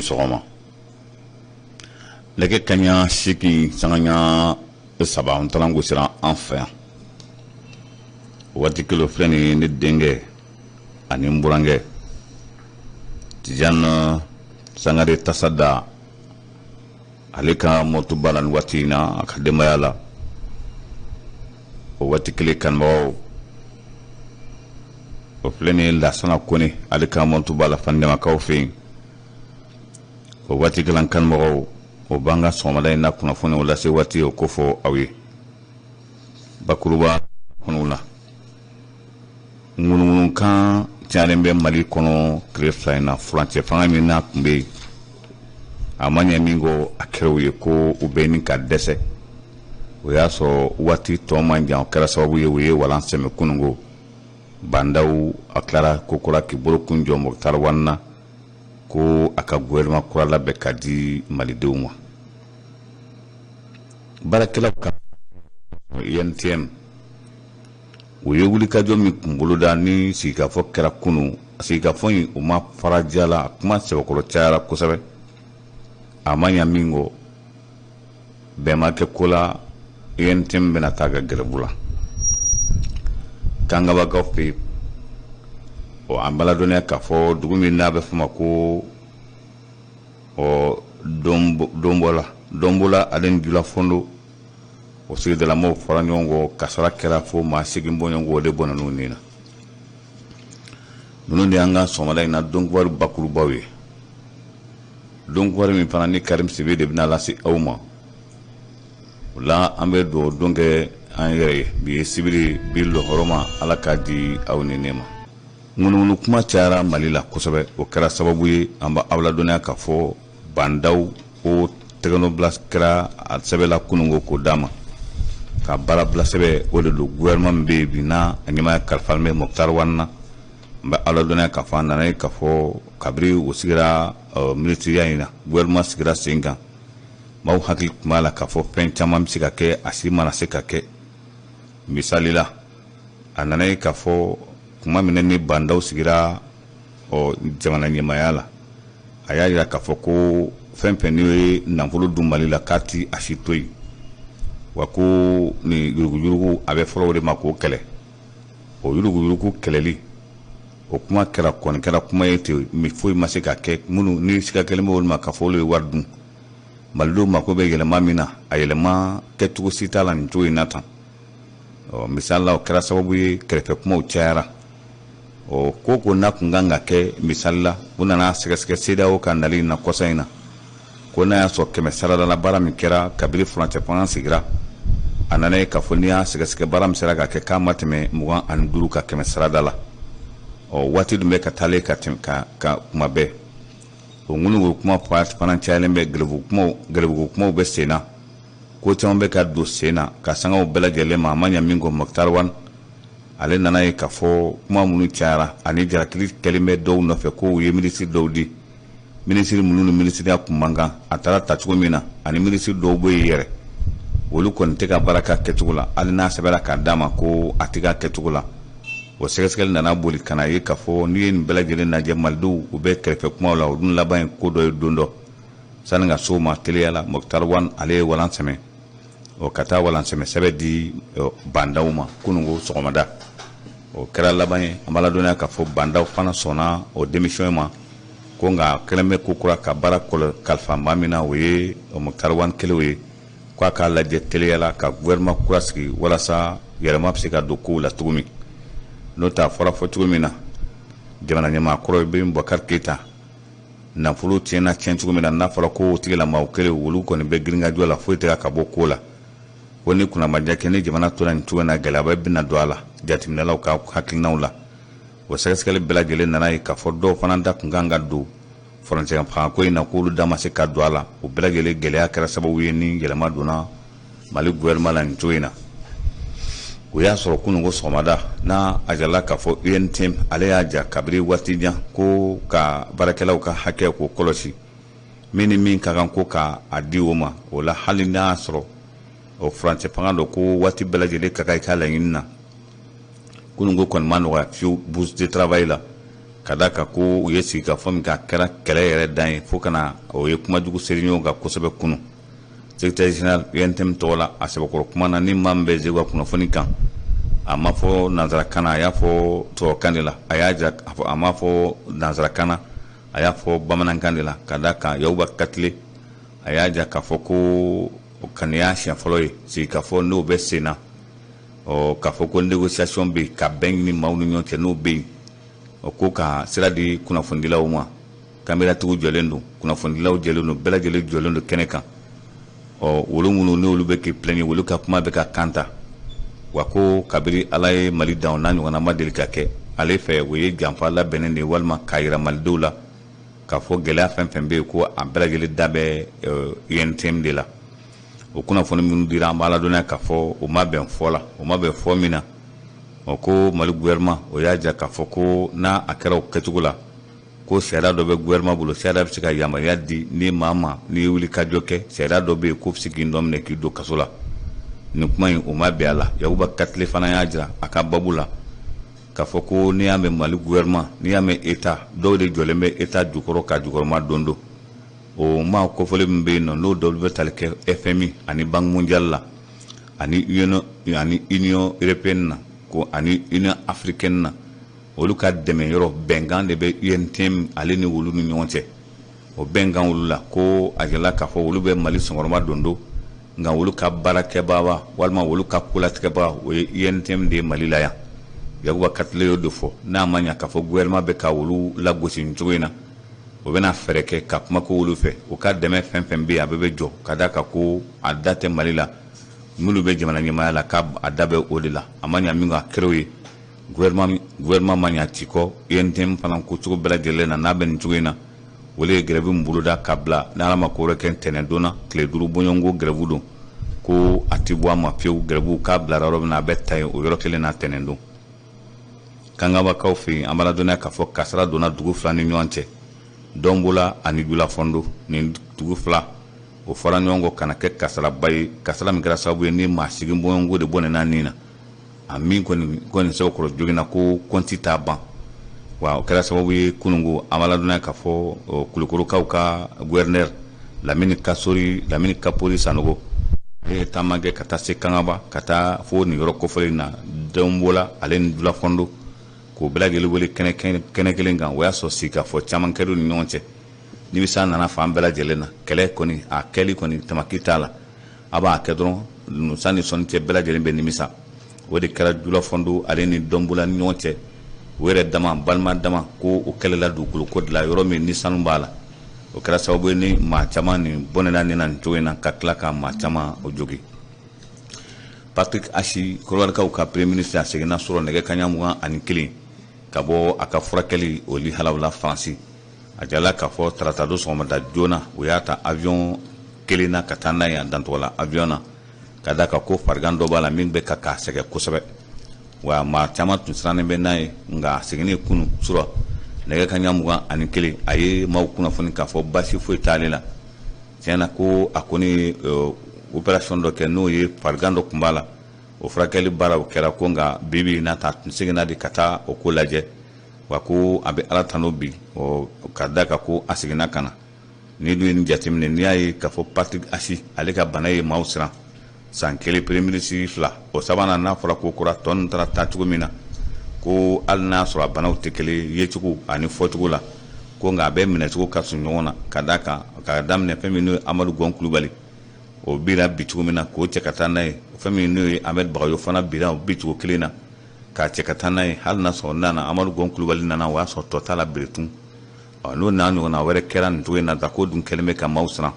sɔgɔma. Nɛgɛ kaɲa 8 sanga ɲa 3 an taara gosira an fɛ yan. Waati kelen filɛ nin ye, ne denkɛ ani n burankɛ Tijani Sangare Tasada, ale ka motoba la nin waati in na, a ka denbaya la. O waati kelen, kanubagaw, o filɛ nin ye, Lasana Kone, ale ka motoba la Fandemakaw fɛ yen. O waati kelen, kanubagaw, o b'an ka sɔgɔmada in na kunnafoniw lase waati o kofɔ aw ye bakuruba kɔnɔw la. Ŋunuŋunukan cayalen bɛ Mali kɔnɔ tile 2 in na. Furancɛ fanga min n'a tun bɛ yen, a ma ɲɛ min kɔ, a kɛra u ye ko u bɛ nin ka dɛsɛ. O y'a sɔrɔ waati tɔ man jan. O kɛra sababu ye, u ye walan sɛmɛ kununko. Bah N'Daw, a tilara kokura k'i bolo kun jɔ Moctar Ouane na ko a ka gouvernement kura labɛn ka di malidenw ma. Baarakɛlaw ka UNTM, u ye wulikajɔ min kun boloda ni sigikafɔ kɛra kunun, sigikafɔ in, u ma faraja la. A kuma sɛbɛkɔrɔ cayara kosɛbɛ. A ma ɲa min kɔ, bɛn ma kɛ ko la. UNTM bɛna taa ka gɛrɛbu la Kangabakaw fɛ yen. Ɔ, an b'a ladɔnniya k'a fɔ dugu min n'a bɛ fɔ ma ko ɔ Donbɔla, Donbola ale ni Julafondo, o sigidalamaw fɔra ɲɔgɔn kɔ, kasara kɛra fo maa 8 bɔɲɔgɔn, o de bɔnna n'u ni na. Ninnu de y'an ka sɔgɔmada in na donkibaru bakurubaw ye. Donkibaru min fana ni Karim Sidibe de bɛna lase aw ma, o la an bɛ dugawu don kɛ an yɛrɛ ye. Bi ye sibiri, bi lɔhɔrɔma, Ala k'a di aw ni ne ma. Ŋunuŋunu kuma cayara Mali la kosɛbɛ. O kɛra sababu ye, an bɛ aw ladɔnniya k'a fɔ Bah N'Daw ko tɛgɛnɔbila kɛra a sɛbɛn la kununko k'o d'a ma ka baara bila sɛbɛn. O de don, gouvernement min bɛ yen bi, n'a a ɲɛmaaya kalifalen bɛ Moctar Ouane na, n bɛ aw ladɔnniya k'a fɔ a nana ye k'a fɔ kabiri o sigira minisiriya in na, gouvernement sigira sen kan, maaw hakili tun b'a la k'a fɔ fɛn caman bɛ se ka kɛ, a si mana se ka kɛ. Misali la, a nana ye k'a fɔ tuma min ni Bah N'Daw sigira ɔ jamana ɲɛmaaya la, a y'a jira k'a fɔ ko fɛn fɛn n'o ye nafolo dun Mali la, k'a ti a si to yen, wa ko ni yuruguyurugu, a bɛ fɔlɔ o de ma k'o kɛlɛ. O yuruguyurugu kɛlɛli, o kuma kɛra kɔni kɛra kuma ye ten, foyi ma se ka kɛ. Minnu ni siga kɛlen bɛ olu ma k'a fɔ olu ye wari dun, malidenw mako bɛ yɛlɛma min na, a yɛlɛma kɛcogo si t'a la nin cogo in na tan. Ɔ, misali la, o kɛra sababu ye kɛrɛfɛ kumaw cayara. Ɔ, ko ko n'a kun kan ka kɛ, misali la, u nana sɛgɛsɛgɛ CEDEAO ka nali in na kɔsa in na, ko n'a y'a sɔrɔ 100 sarada la, baara min kɛra kabini furancɛ fanga sigira, a nana ye k'a fɔ n'i y'a sɛgɛsɛgɛ, baara min sera ka kɛ, k'a ma tɛmɛ 25 ka 100 sarada la. Ɔ, waati dun bɛ ka taalen ka tɛmɛ ka kuma bɛɛ, o ŋunuŋunu kuma fana cayalen bɛ. Gɛlɛbugu kumaw, gɛlɛbugu kumaw bɛ sen na, ko caman bɛ ka don sen na ka sangaw bɛɛ lajɛlen ma. A ma ɲɛ min kɔ, Moctar Ouane, ale nana ye k'a fɔ kuma minnu cayara ani jalakili kɛlen bɛ dɔw nɔfɛ ko u ye minisiri dɔw di, minisiri minnu ni minisiriya kun man kan, a taara ta cogo min na, ani minisiri dɔw bɛ yen yɛrɛ, olu kɔni tɛ ka baara kɛ kɛcogo la, hali n'a sɛbɛnna k'a d'a ma ko a tɛ k'a kɛcogo la. O sɛgɛsɛgɛli nana boli ka na ye k'a fɔ n'i ye nin bɛɛ lajɛlen lajɛ, malidenw, u bɛ kɛrɛfɛ kumaw la. O dun laban ye ko dɔ ye don dɔ. Sani ka s'o ma teliya la, Moctar Ouane, ale ye walan sɛmɛ, ɔ, ka taa walan sɛmɛ sɛbɛn di Bah N'Daw ma kununko sɔgɔmada. O kɛra laban ye. An b'a ladɔnniya k'a fɔ Bah N'Daw fana sɔnna o démission ma ko, nka kɛlen bɛ ko kura ka baara kalifa maa min na, o ye Moctar Ouane kelenw ye, k'a k'a lajɛ teliya la ka gouvernement kura sigi walasa yɛlɛma bɛ se ka don kow la cogo min. N'o tɛ, a fɔra fɔ cogo min na, jamana ɲɛmaa kɔrɔ Ibrahim Boubacar Keïta, nafolo tiɲɛna tiɲɛ cogo min na, n'a fɔra ko o tigilamaaw kelen, olu kɔni bɛ girinkajɔ la, foyi tɛ ka bɔ ko la. Ko ni kunnamadiya kɛ, ni jamana tora nin cogo in na, gɛlɛyaba bɛna don a la. Jateminɛlaw ka hakilinaw la, o sɛgɛsɛgɛli bɛɛ lajɛlen nana ye k'a fɔ dɔw fana da kun kan ka don furancɛ fangako in na, k'olu da ma se ka don a la. O bɛɛ lajɛlen gɛlɛya kɛra sababu ye ni yɛlɛma donna Mali gouvernement la nin cogo in na. O y'a sɔrɔ kununko sɔgɔmada n'a a jirala k'a fɔ UNTM, ale y'a ja kabiri waati jan ko ka baarakɛlaw ka hakɛ k'o kɔlɔsi, min ni min ka kan ko ka a di o ma. O la, hali n'a y'a sɔrɔ o furancɛ fanga don, ko waati bɛɛ lajɛlen ka kan i ka laɲini na, kununko kɔni ma nɔgɔya fiyewu bourse de travail la. Ka d'a kan ko u ye sigikafɔ min kɛ, a kɛra kɛlɛ yɛrɛ dan ye, fo ka na o ye kumajugu seri ɲɔgɔn kan kosɛbɛ kunun. Secrétaire général UNTM tɔgɔ la, a sɛbɛkɔrɔ kuma na, ni maa min bɛ Zeguwa kunnafoni kan, a ma fɔ nansarakan na, a y'a fɔ tubabukan de la. A y'a jira a ma fɔ nansarakan na, a y'a fɔ bamanankan de la. Ka d'a kan Yakuba Katile, a y'a jira k'a fɔ ko ka nin y'a siɲɛ fɔlɔ ye sigikafɔ n'o bɛ sen na, ɔ k'a fɔ ko négociation bɛ yen ka bɛn ɲini maaw ni ɲɔgɔn cɛ, n'o bɛ yen, o ko ka sira di kunnafonidilaw ma. Kameratigiw jɔlen don, kunnafonidilaw jɔlen don, bɛɛ lajɛlen jɔlen don kɛnɛ kan. Ɔ olu minnu n'olu bɛ k'i plaigner, olu ka kuma bɛ ka kan ta wa, ko kabiri Ala ye Mali dan, o n'a ɲɔgɔnna ma deli ka kɛ. Ale fɛ, o ye janfa labɛnnen de ye, walima k'a yira malidenw la k'a fɔ gɛlɛya fɛn fɛn bɛ yen, ko a bɛɛ lajɛlen da bɛ UNTM de la. O kunnafoni minnu dira, an b'a ladɔnniya k'a fɔ o ma bɛn fɔ la, o ma bɛn fɔ min na, o ko Mali gouvernement o y'a jira k'a fɔ ko n'a a kɛra o kɛcogo la, ko sariya dɔ bɛ gouvernement bolo, sariya bɛ se ka yamaruya di ni maa ma n'i ye wuli ka jɔ kɛ, sariya dɔ bɛ yen k'o bɛ se k'i nɔ minɛ k'i don kaso la. Nin kuma in, o ma bɛn a la. Yakuba Katile fana y'a jira a ka babu la k'a fɔ ko n'i y'a mɛn Mali gouvernement, n'i y'a mɛn État, dɔw de jɔlen bɛ État jukɔrɔ ka jukɔrɔma don don. O maa kofɔlen min bɛ yen nɔ, n'o dɔw bɛ tali kɛ FMI ani Banque mondiale la ani Union européenne na, ko ani Union africaine na, olu ka dɛmɛ yɔrɔ bɛnkan de bɛ UNTM ale ni olu ni ɲɔgɔn cɛ. O bɛnkan olu la, ko a jirala k'a fɔ olu bɛ Mali sɔngɔrɔma don don, nka olu ka baarakɛbaa walima olu ka kolatigɛbaga, o ye UNTM de ye Mali la yan. Yakuba Katile y'o de fɔ. N'a ma ɲa k'a fɔ gouvernement bɛ ka olu lagosi nin cogo in na, o bɛna fɛɛrɛ kɛ ka kuma ko olu fɛ, u ka dɛmɛ fɛn fɛn bɛ yen, a bɛɛ bɛ jɔ, ka d'a kan ko a da tɛ Mali la. Minnu bɛ jamana ɲɛmaaya la, k'a a da bɛ o de la. A ma ɲa min ka kɛra o ye, gouvernement ma ɲa ci kɔ. UNTM fana ko cogo bɛɛ lajɛlen na, n'a bɛ nin cogo in na, o ye grève min boloda ka bila, ni Ala ma ko wɛrɛ kɛ, ntɛnɛn don na, tile 5 bɔɲɔgɔnko grève don, ko a tɛ bɔ a ma fiyewu. Grève k'a bilara yɔrɔ min na, a bɛ ta yen o yɔrɔ kelen na ntɛnɛn don. Kangabakaw fɛ yen, an b'a ladɔnniya k'a fɔ kasara donna dugu fila ni ɲɔgɔn cɛ, Dɔnbola ani Julafɔndo. Nin dugu fila o fɔra ɲɔgɔn kɔ ka na kɛ kasaraba ye, kasara min kɛra sababu ye ni maa 8 bɔɲɔgɔnko de bɔnɛna nin na. A min kɔni sɛbɛkɔrɔ joginna, ko kɔnti t'a ban wa, o kɛra sababu ye kununko, an b'a ladɔnniya k'a fɔ Kulukorokaw ka gouverneur Lamini Kasori, Lamini Kapori Sanogo, ale ye taama kɛ ka taa se Kangaba, ka taa fo nin yɔrɔ kofɔlen na, Dɔnbola ale ni Julafɔndo, k'o bɛɛ lajɛlen wele kɛnɛ kelen kan. O y'a sɔrɔ sigikafɔ caman kɛra u ni ɲɔgɔn cɛ. Nimisa nana fan bɛɛ lajɛlen na. Kɛlɛ kɔni, a kɛli kɔni, tamaki t'a la, a b'a kɛ dɔrɔn, san ni sɔnni cɛ, bɛɛ lajɛlen bɛ nimisa. O de kɛra Julafɔndo ale ni Dɔnbola ni ɲɔgɔn cɛ. O yɛrɛ dama, balima dama, ko o kɛlɛla dugukolo ko de la, yɔrɔ min ni sanu b'a la. O kɛra sababu ye ni maa caman nin bɔnɛna nin na nin cogo in na, ka tila ka maa caman o jogi. Patrick Achi, Kɔdiwarikaw ka premier ministre, a seginna sɔrɔ nɛgɛ kaɲa 21 ka bɔ a ka furakɛli o lihalaw la Faransi. A jirala k'a fɔ tarata don sɔgɔmada joona, u y'a ta avion kelen na ka taa n'a ye a dantɔgɔ la avion na, ka d'a kan ko farigan dɔ b'a la min bɛ ka k'a sɛgɛn kosɛbɛ, wa maa caman tun sirannen bɛ n'a ye. Nka a seginnen kunu surɔ nɛgɛ kaɲa 21, a ye maaw kunnafoni k'a fɔ baasi foyi t'ale la. Tiɲɛ na, ko a kɔni ye opération dɔ kɛ, n'o ye farigan dɔ tun b'a la, o furakɛli baaraw kɛra, ko nka bi bi in na ta, tun seginna de ka taa o ko lajɛ, wa ko a bɛ Ala tanu bi ka da kan ko a seginna ka na. Ni dun ye nin jateminɛ, n'i y'a ye k'a fɔ Patrick Achi, ale ka bana ye maaw siran, san kelen premier ministre fila, o sabanan n'a fɔra ko kura tɔ ninnu taara taa cogo min na, ko hali n'a sɔrɔ a banaw tɛ kelen yecogo ani fɔcogo la, ko nka a bɛɛ minɛcogo ka surun ɲɔgɔn na, ka d'a kan ka daminɛ fɛn min n'o ye Amadu Gɔn Kulubali, o bira bi cogo min na k'o cɛ ka taa n'a ye, fɛn min n'o ye Ahmed Bagayo fana bira o bi cogo kelen na k'a cɛ ka taa n'a ye. Hali n'a sɔrɔ nana Amadu Gɔn Kulubali nana, o y'a sɔrɔ tɔ t'a la beretun. N'o n'a ɲɔgɔnna wɛrɛ kɛra nin cogo in na ta, k'o dun kɛlen bɛ ka maaw siran.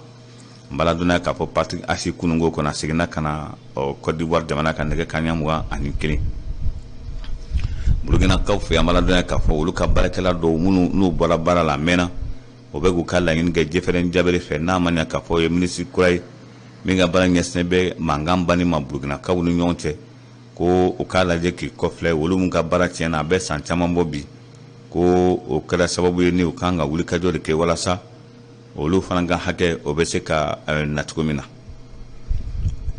N b'a ladɔnniya k'a fɔ Patrick Achi kununko kɔnɔ, a seginna ka na Côte d'Ivoire jamana kan nɛgɛ kaɲa 21. Burukinakaw fɛ, an b'a ladɔnniya k'a fɔ olu ka baarakɛla dɔw minnu n'u bɔra baara la a mɛnna, o bɛ k'u ka laɲini kɛ Zéphirin Diabré fɛ, n'a ma ɲɛ k'a fɔ o ye minisiri kura ye min ka baara ɲɛsinnen bɛ mankan banni ma Burukinakaw ni ɲɔgɔn cɛ, ko u k'a lajɛ k'i kɔfilɛ olu min ka baara tiɲɛna a bɛ san caman bɔ bi, ko o kɛra sababu ye ni u kan ka wulikajɔ de kɛ walasa olu fana ka hakɛ o bɛ se ka na cogo min na.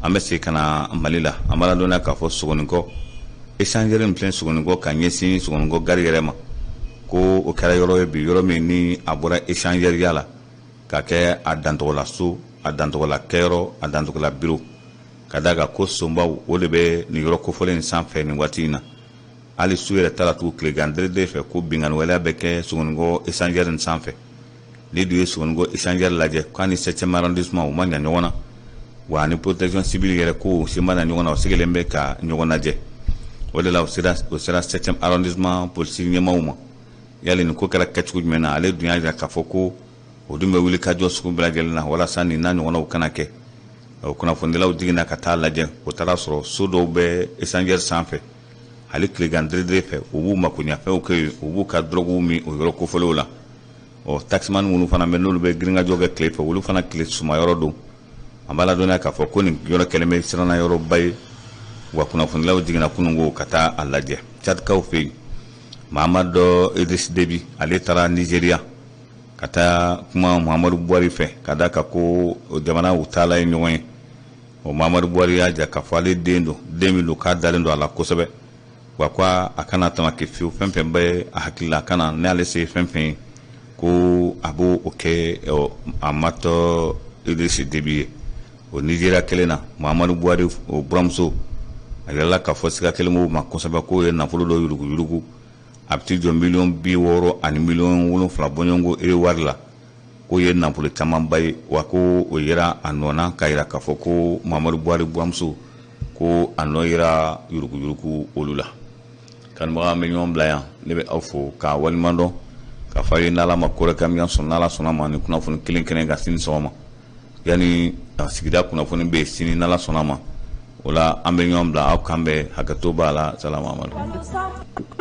An bɛ segin ka na Mali la. An b'a ladɔnniya k'a fɔ Sogonikɔ, échangeur min filɛ Sogonikɔ ka ɲɛsin Sogonikɔ gari yɛrɛ ma, Ko o kɛra yɔrɔ ye bi, yɔrɔ min ni a bɔra échangeur la ka kɛ a dantɔgɔla so, a dantɔgɔla kɛyɔrɔ, a dantɔgɔla biro, ka d'a kan ko sonbaw o de bɛ nin yɔrɔ kofɔlen in sanfɛ nin waati in na. Hali su yɛrɛ ta la tugun, tilegan derede fɛ, ko binkanni waleya bɛ kɛ Sogonikɔ échangeur in sanfɛ. Ni dun ye Sogonikɔ échangeur lajɛ, k'a ni 7e arrondissement u ma ɲa ɲɔgɔn na, wa ni protection civile yɛrɛ ko si ma na ɲɔgɔn na, o sigilen bɛ ka ɲɔgɔn lajɛ. O de la o sera 7e arrondissement polisi ɲɛmaaw ma. Yali nin ko kɛra kɛcogo jumɛn na? Ale dun y'a jira k'a fɔ ko o dun bɛ wuli ka jɔ sugu bɛɛ lajɛlen na walasa nin n'a ɲɔgɔnnaw kana kɛ. O kunnafonidilaw jiginna ka taa lajɛ. O taara sɔrɔ so dɔw bɛ échangeur sanfɛ. Hali tilegan deredere fɛ, u b'u makoɲɛfɛnw kɛ yen, u b'u ka dɔrɔguw min o yɔrɔ kofɔlenw la. Ɔ taximan minnu fana bɛ, n'olu bɛ girinkajɔ kɛ tile fɛ, olu fana tile suma yɔrɔ don. An b'a ladɔnniya k'a fɔ ko nin yɔrɔ kɛlen bɛ siranna yɔrɔba ye. Wa kunnafonidilaw jiginna kununko ka taa a lajɛ. Tchadkaw fɛ yen, Mahamat Idriss Déby, ale taara Nigéria ka taa kuma Muhammadu Buhari fɛ, ka da kan ko jamana u taala ye ɲɔgɔn ye. O Muhammadu Buhari y'a jira k'a fɔ ale den don, den min don k'a dalen don a la kosɛbɛ, wa ko a kana tamaki fiyewu, fɛn fɛn bɛ a hakili la, a kana n'ale se fɛn fɛn ye, ko a b'o kɛ Mahamat Idriss Déby ye. O Nigéria kelen na, Muhammadu Buhari o buramuso, a yirala k'a fɔ siga kelen b'o ma kosɛbɛ, k'o ye nafolo dɔ yuruguyurugu, a bɛ t'i jɔ miliyɔn 67 ni miliyɔn 7 bɔɲɔgɔnko ere wari la, k'o ye nafolo camanba ye. Wa ko o yera a nɔ na k'a yira k'a fɔ ko Muhammadu Buhari buramuso, ko a nɔ yera yuruguyurugu olu la. Kanubaga, an bɛ ɲɔgɔn bila yan. Ne bɛ aw fo k'a waleɲuman dɔn, k'a fɔ aw ye n'Ala ma ko wɛrɛ kɛ, an bɛ sɔn n'Ala sɔnna ma ni kunnafoni kelen kɛnɛ kan sini sɔgɔma. Yanni sigida kunnafoni bɛ yen sini, n'Ala sɔnna ma. O la an bɛ ɲɔgɔn bila, aw kan bɛn, hakɛto b'a la. Salamu aleykum.